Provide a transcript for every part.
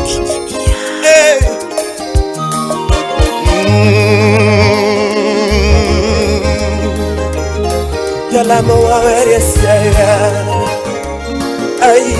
Hey. Jalamo wawerie Siaya. Ai.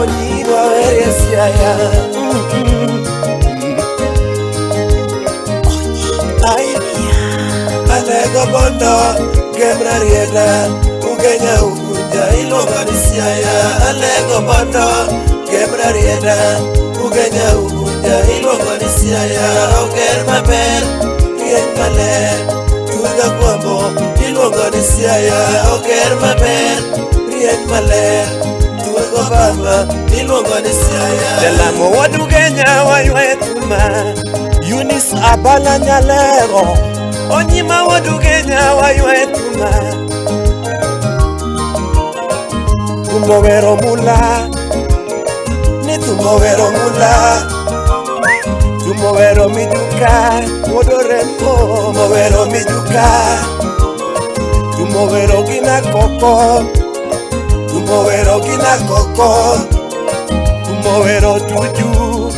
Onyi wawerie Siaya. Ai. Alego Bondo, Gemra Rieda, Ugenya Ugunja, iluongo ni Siaya. Alego Bondo, Gemra Rieda, Ugenya Ugunja, iluongo ni Siaya. Oger maber, rieny maler, Turga Kwambo, iluongo ni Siaya. Oger maber, rieny maler, Turgo Baba, iluongo ni Siaya. Jalamo wuod Ugenya waywaye thuma Eunice Abala Nyalego Onyima wuod Ugenya waywaye thuma Thum owero mula Ni thum owero mula Thum owero mijuka Wuod Orembo Thum owero mijuka, Thum owero gina koko thum owero gina koko, Thum owero tuju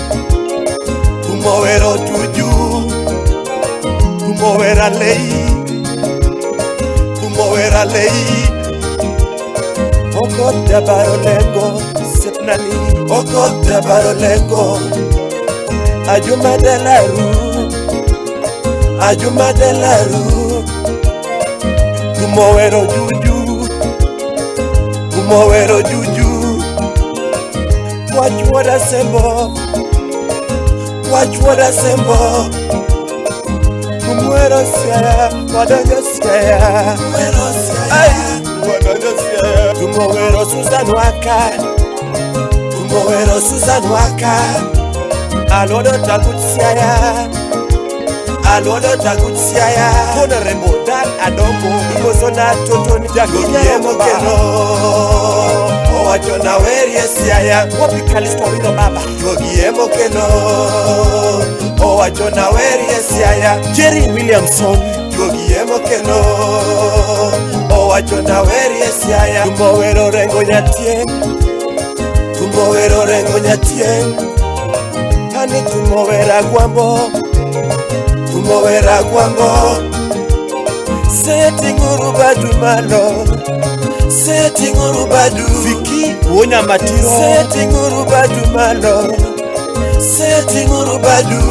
thum owero tuju, Thum owero alei thum owero alei. Okot jabaro lengo Sepnani Okoth jabaro lengo, Ajuma Delaru Ajuma Delaru, Thum owero juju thum owero juju, Wach wuoda Sembo wach wuoda Sembo, Thum wero Siaya Wadonjo Siaya wero Siaya, Ai Wadonjo Siaya Thum owero Susan Waka thum owero Susan Waka, Alodo Tagut Siaya Alodo Tagut Siaya, Kona Rembo Dan Adongo Imosona Totoni Juogi Jaginya emo kelo, owacho na werie Siaya, Wapi Kalisto Wino Baba juogi emo kelo, owacho na werie Siaya, Jerry Williamson juogi emo kelo, owacho na werie Siaya, Thum owero Rengo Nyatieng thum owero Rengo Nyatieng, Ani thum owero Agwambo thum owero Agwambo, Seting'uru badu malo seting'uru badu, Viki Wuonya Matiro seting'uru badu malo, seting'uru badu,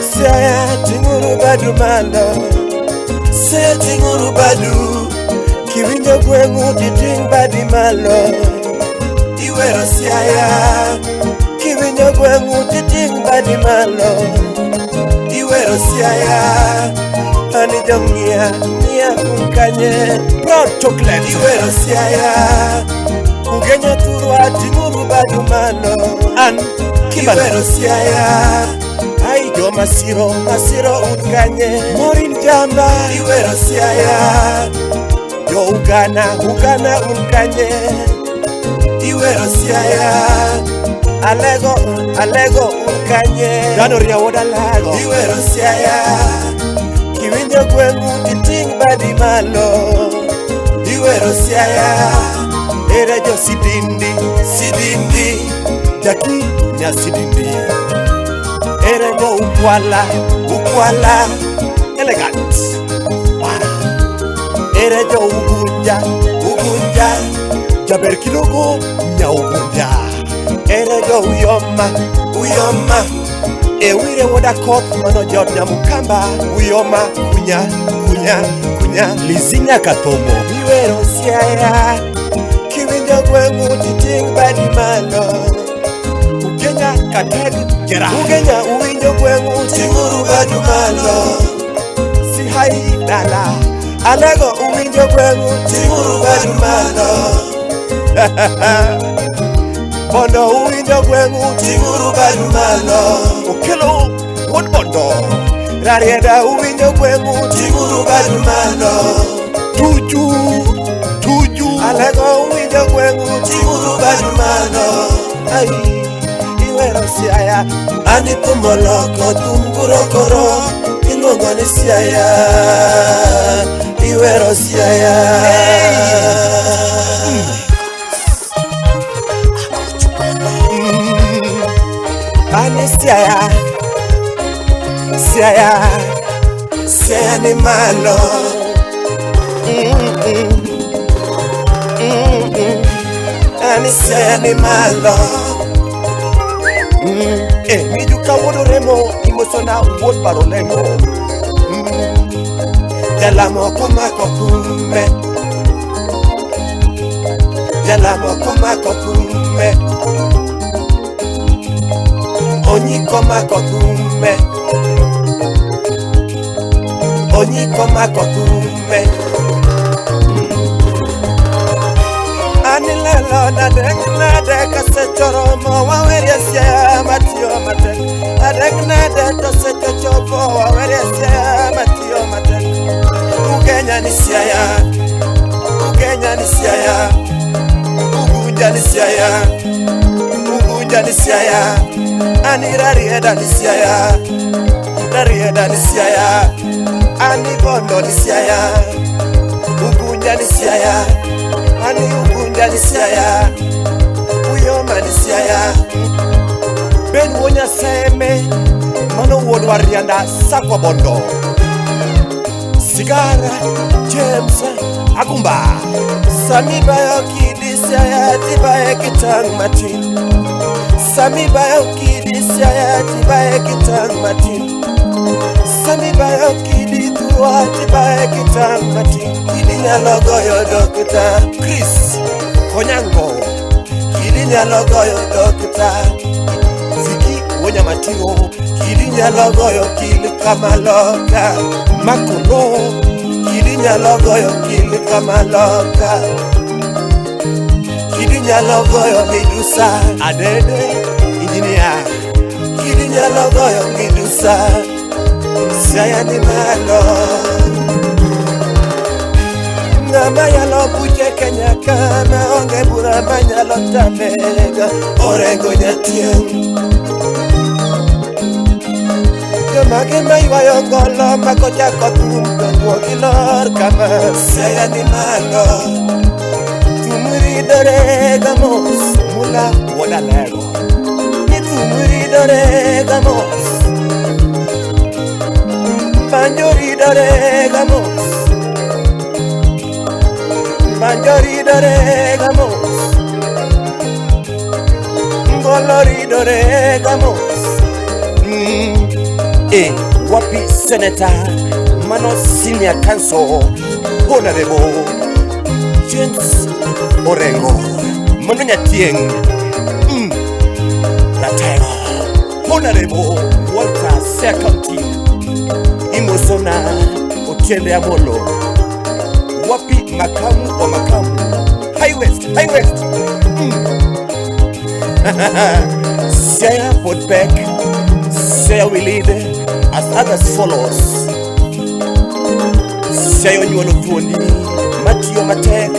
Siaya ting'uru badu malo seting'uru badu, Kiwinjo gweng'u titing' badi malo iwero Siaya, Kiwinjo gweng'u titing' badi malo iwero Siaya, Ani jong'ia ng'ia un kanye Proud chocolate iwero Siaya, Ugenya thurwa ting'uru badu malo An Kibalo iwero Siaya, Ai joma siro masiro un kanye Morin jamba iwero Siaya, Jo Ugana Ugana un kanye iwero Siaya, Alego alego un kanye Dhano riawo dalago iwero Siaya, Kiwinjo gweng'u titing' badi malo iwero Siaya, Ere jo Sidindi Sidindi, Jaki nya Sidindi Ere jo Ukwala Ukwala, Elegant Wow. Ere jo Ugunja Ugunja, Jaber kidogo nya Ugunja Ere jo Uyoma Uyoma, Ewire wuoda koth mano jood Nyamukamba Uyoma kunya kunya kunya Lizinya Kathomo Iwero Siaya Kiwinjo gweng'u titing' badi malo Ugenya Kateg Jera Ugenya uwinjo gweng'u ting'uru badu malo, Sihai dala Alego uwinjo gweng'u ting'uru badu malo, Bondo uwinjo gweng'u ting'uru badu malo, Okelo wuod Bondo Rarieda uwinjo gweng'u ting'uru badu malo, Tuju Tuju Alego uwinjo gweng'u ting'uru badu malo, Ai iwero Siaya ani thum oloko thum gurokoro, iluongo ni Siaya, iwero Siaya. Ani Siaya, Siaya, Siaya ni malo. Ani Siaya ni malo. Mijuka wuod Remo imosona wuod Barolemo. Jalamo komako thume, jalamo komako thume, onyiko mako thume, onyiko mako thume. Anilelo nadek nade kasechoromo wawerie Siaya matiyo matek. Adek nade to seche chopo wawerie Siaya matiyo matek. Ugenya ni Siaya, Ugenya ni Siaya, Ugunja ni Siaya, Ugunja ni Siaya, ani Rarieda ni Siaya, Rarieda ni Siaya, ani Bondo ni Siaya, Ugunja ni Siaya, ani Ugunja ni Siaya, Uyoma ni Siaya. Ben wuo Nyaseme, mano wuodwa Rianda Sakwa Bondo. Sigara James Agumba. Sami bayo kidi Siaya tibaye kitang matin. Sami bayo kidi Siaya tibaye kitang matin. Sami bayo kidi thurwa tibaye kitang matin. Kidi nyalo goyo dokta Chris Konyango. Kidi nyalo goyo dokta Viki Wonyamatiro. Kidi nyalo goyo kil kamaloka Makono. Kidi nyalo goyo kil kamaloka. Kidi nyalo goyo midusa Adede Engineer. Kidi nyalo goyo midusa. Siaya ni malo. Ng'ama yalo buche Kenya ka maonge bura manyalo tamega Orengo Nyatieng'. Jomage maywayo ngolo makochako thum to juogi lor kama. Siaya ni malo. Thum ridore ga mos Mula wuod Alego. Ni thum ridore ga mos. Banjo ridore ga mos. Banjo ridore ga mos. Ngolo ridore ga mos. Wapi Senator Mano Senior Council Honorable James Orengo Mano Nyatieng'. Ratego Honorable Walter Siaya County Imosona Otiende Amolo. Wapi makamu wa makamu High West, High West. Siaya Podpek, Siaya we lead as others follows. Siaya onyuolo thuondi matiyo matek,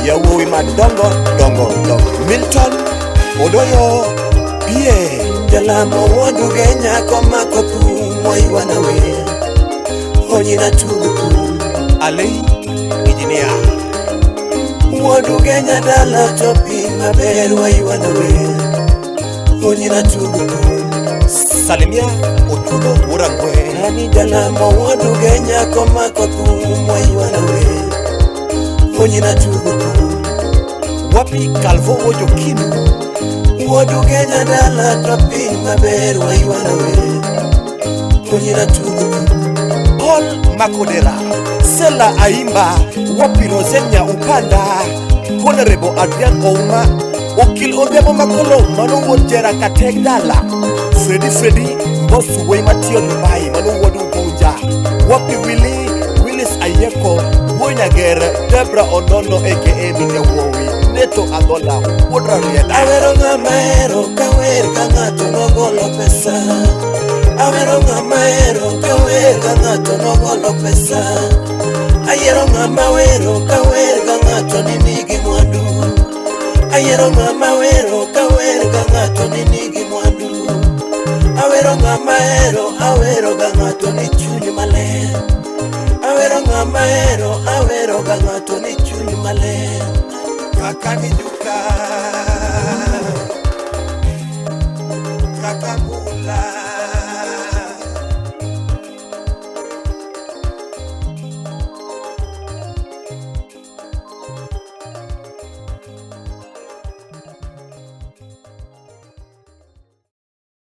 yawuowi madongo dongo dongo. Milton Odoyo Pie. Jalamo wuod Ugenya komako thum waywana wer. Onyina tugo thum. Ali Engineer. Wuod Ugenya dala to piny maber waywana wer. Onyina tugo thum. Salimia Otudo Urangwe. Ani jalamo wuod Ugenya komako thum waywana wer. Onyina tugo thum. Wapi Calvo Wojokinu. Wuod Ugenya dala to piny maber waywana wer. Onyina tugo thum. Paul Makodera, Sela Aimba, Wapi Rosenya Upanda, Honorable Adrian Ouma, Okil Odhiambo Makolo, mano wuod Jera Katek Dala, Freddy Freddy, Boss Wuoyi matiyo Dubai, mano wuod Ugunja, Wapi Willy, Willis Ayeko, Wuoi Nyager, Debra Onono aka Mine Wuowi, Neto Adhola, wuod Rarieda. Awero ng'ama hero kawer ka ng'ato nogolo pesa. Awero ng'ama hero kawer ka ng'ato nogolo pesa. Ayiero ng'ama wero kawer ka ng'ato ni nigi mwandu. Ayiero ng'ama wero kawer ka ng'ato ni nigi mwandu. Awero ng'ama hero awero ka ng'ato ni chuny maler. Awero ng'ama hero awero ka ng'ato ni chuny maler. Kaka mijuka. kaka mula.